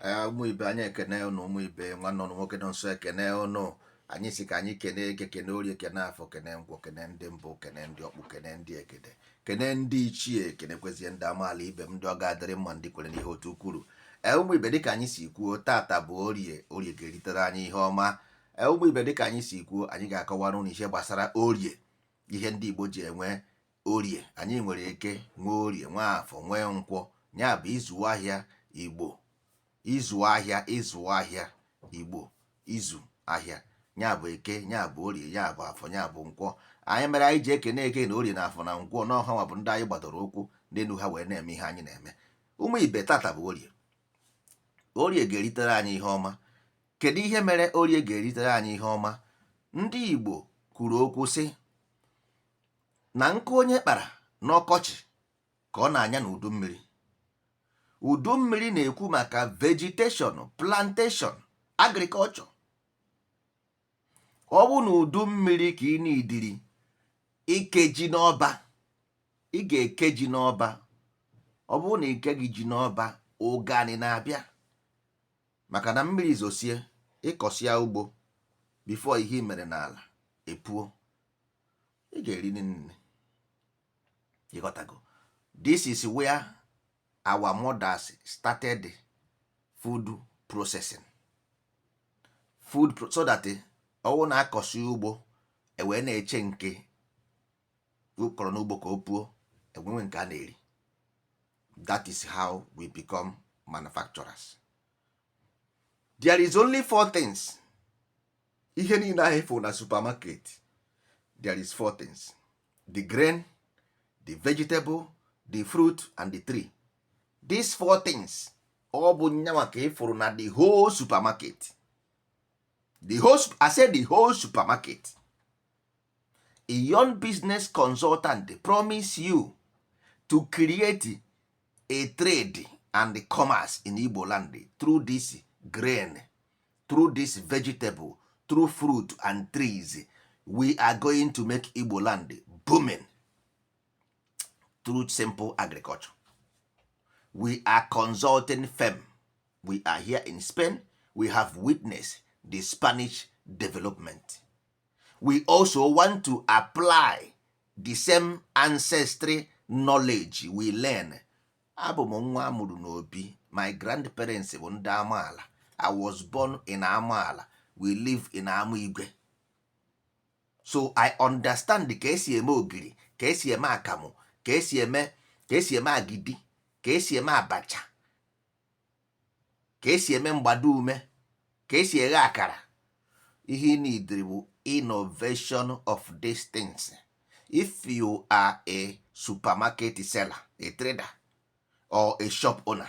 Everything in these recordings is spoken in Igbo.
Ụmụ ibe anyị, ekene ụnụ. Ụmụ ibe, nwanne ụnụ nwoke nọ nso ekene ụnụ. Anyị si ka anyị kene Eke, kene Orie, kene Afọ, kene Nkwọ, kene ndị mbụ, kene ndị ọkpụ, kene ndị egede, kene ndị ichie, kenekwezie ndị amaala ibe m, ndị ọ ga-adịrị mma, ndị kwere n'ihe otu kwuru. Ee, ụmụ ibe, dịka anyị si kwuo, tata bụ Orie. Orie ga-eritere anyị ihe ọma. Ee, ụmụ ibe, dịka anyị si kwuo, anyị ga-akọwara ụnụ ihe gbasara Orie, ihe ndị Igbo ji enwe Orie. Anyị nwere Eke, nwee Orie, nwee Afọ, nwee Nkwọ. Ya bụ izu ahịa Igbo, izu ahịa, ịzụ ahịa Igbo, izu ahịa. Ya bụ Eke, ya bụ Orie, ya bụ Afọ, ya bụ Nkwọ. Anyị mere anyị ji ekene Eke na Orie na Afọ na Nkwọ n'ọha nwa bụ ndị anyị gbadoro ụkwụ n'elu ha wee na-eme ihe anyị na-eme. Ụmụ ibe, tata bụ Orie. Orie ga-eritere anyị ihe ọma. Kedu ihe mere Orie ga-eritere anyị ihe ọma? Ndị Igbo kwuru okwu sị na nkụ onye kpara n'ọkọchị ka ọ na-anya n'udu mmiri. Udu mmiri na-ekwu maka vegetation, plantation, agriculture. Ọ bụ na udu mmiri ka ị na-idiri ike ji n'ọba, ị ga-eke ji n'ọba. Ọ bụrụ na ike gị ji n'ọba, ụgani na-abịa, maka na mmiri zosie, ịkọsịa ugbo before ihe i mere n'ala epuo, ị ga-eri nne. Ịghọtago? This is where our mothers started food processing, food so that ọwụ na-akọsi ugbo, ewee na-eche nke kọrọ n'ugbo ka o puo, enwewe nke a na-eri. That is how we become manufacturers. There is only four things. Ihe niile ahụ ịfụ na supermarket, there is four things: the grain, the vegetable, the fruit and the tree. These four things, ọ bụ nyanwa ka ịfụrụ na the whole supermarket, the whole, I said the whole supermarket. A young business consultant promise you to create a trade and commerce in Igbo land through this grain, through this vegetable, through fruit and trees. We are going to make Igbo land booming through simple agriculture. We are consulting firm. We are here in Spain. We have witnessed the Spanish development. We also want to apply the same ancestry knowledge we learn. Abụ m nwa amụrụ n'obi. My grandparents bụ ndị amaala. I was born in Amaala. We live in Ama Igwe, so I understand ka esi eme ogiri, ka esi eme akamụ, ka esi eme agidi, ka esi eme abacha, ka esi eme mgbado ume, ka esi eghe akara. Ihe ị need bụ innovation of these things. If you are a supermarket seller, a trader or a shop owner,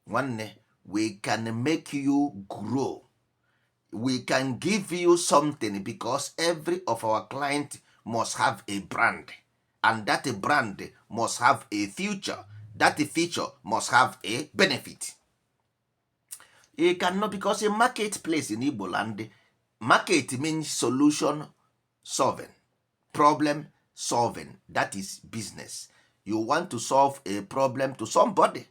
nwanne, we can make you grow. We can give you something, because every of our client must have a brand, and that brand must have a future. That future must have a benefit. You cannot, because a marketplace in Igbo land, market means solution solving, problem solving. That is business. You want to solve a problem to somebody.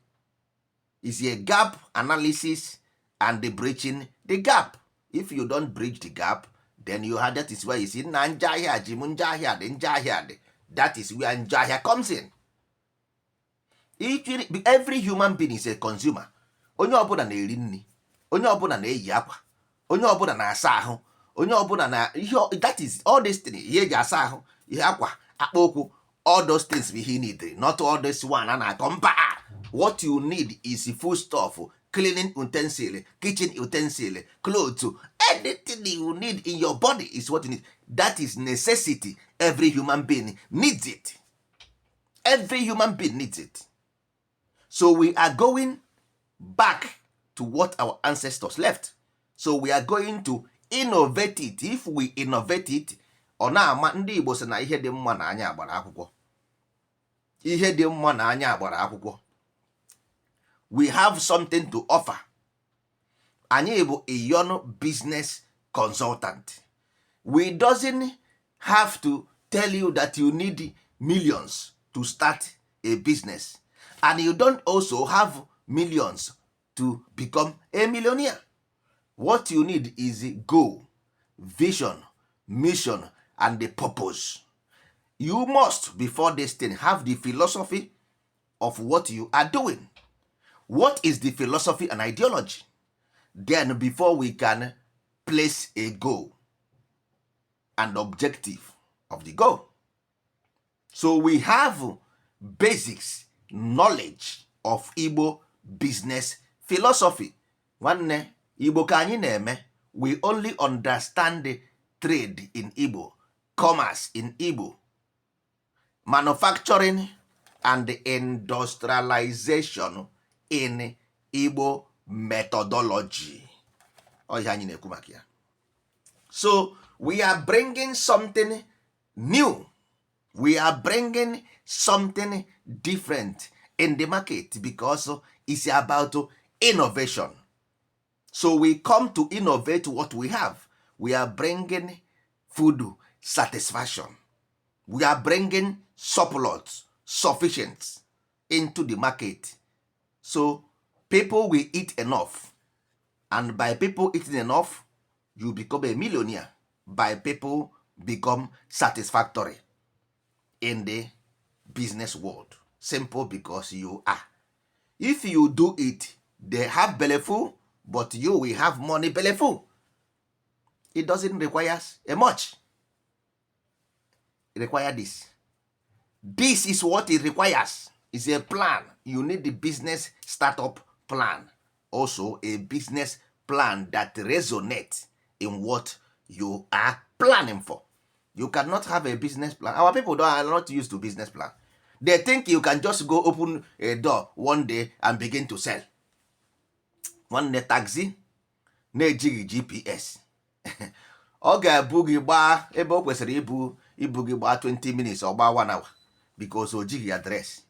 Is a gap analysis and the bridging the gap. If you don't bridge the gap, then you have, that is where you see na njọ ahịa ji m, njọ ahịa dị, njọ ahịa dị. That is where njọ ahịa comes in. Every human being is a consumer. Onye ọbụla na-eri nri, onye ọbụla na-eyi akwa, onye ọbụla na-asa ahụ, onye ọbụla na ihe. That is all this thing, ihe eji asa ahụ, ihe akwa, akpa ụkwụ, all those things bụ ihe ị need, not all this one a na-akọ mba. What you need is food stuff, cleaning utensil, kitchen utensil, clothes. Anything you need in your body is what you need. That is necessity. Every human being needs it. Every human being needs it. So we are going back to what our ancestors left. So we are going to innovate it. If we innovate it, ọ na-ama. Ndị Igbo sị na ihe dị mma na anya agbara akwụkwọ, ihe dị mma na anya agbara akwụkwọ. We have something to offer. Anyị bụ Iyon business consultant. We doesn't have to tell you that you need millions to start a business, and you don't also have millions. To become a millionaire, what you need is goal, vision, mission and the purpose. You must, before this thing, have the philosophy of what you are doing. What is the philosophy and ideology? Then before we can place a goal and objective of the goal. So we have basics knowledge of Igbo business philosophy. Nwanne, Igbo ka anyị na-eme. We only understand trade in Igbo, commerce in Igbo, manufacturing and industrialization in Igbo methodology. Ọ ihe anyị na-ekwu maka ya. So we are bringing something new, we are bringing something different in the market because it's about innovation. So we come to innovate what we have. We are bringing food satisfaction, we are bringing surplus sufficient into the market, so people will eat enough, and by people eating enough, you become a millionaire, by people become satisfactory in the business world. Simple, because you are, if you do it, they have belle full, but you will have money belle full. It doesn't require a much. It require this. This is what it requires, is a plan. You need the business startup plan, also a business plan that resonate in what you are planning for. You cannot have a business plan. Our people don't, are not used to business plan. They think you can just go open a door one day and begin to sell. Nwanne, taxi na-ejighị GPS, ọ ga-ebu gị gbaa ebe o kwesịrị ibu ibu gị gbaa 20 minutes, ọ gbaa 1 hour, because o jighị address.